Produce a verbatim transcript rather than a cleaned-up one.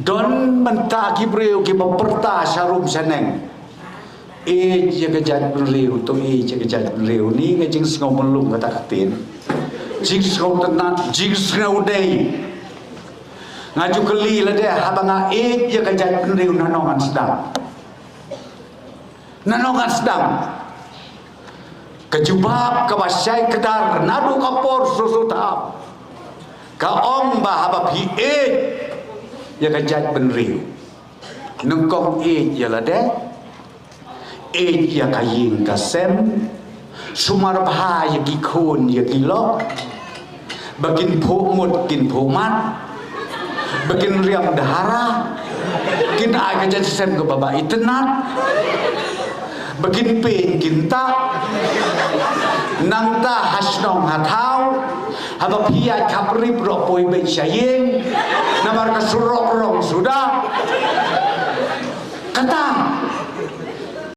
Don mynta ki briew kiba pyrta sharum shaneng. Ïeit ïa ka jaitbynriew, to ïeit ïa ka jaitbynriew. Ni nga jingsngew mlung kata ka ktien. Jingsngew tynnat, jingsngew dei. Nga ju kylli lade, haba nga ïeit ïa ka jaitbynriew, nano ngan sdang? Nano ngan sdang? Ka jubab kaba shai kdar naduh ka por shuh shuh tam ka ong ba haba phi ïeit ïa ka jaitbynriew, nyngkong ïeit ïa lade, ïeit ïa ka ïing ka sem, sumar bha ïa ki khun ïa ki lok, ba kin phuh mut kin phuh mat, ba kin riam dhara, kin ai ka jait sem kaba ba itynnat, ba kin pyn kin tah. Nangta ha shnong ha thaw, haba phi ïaid khap rip ruh poi beit sha ïing, namar ka surok rong suda. Kata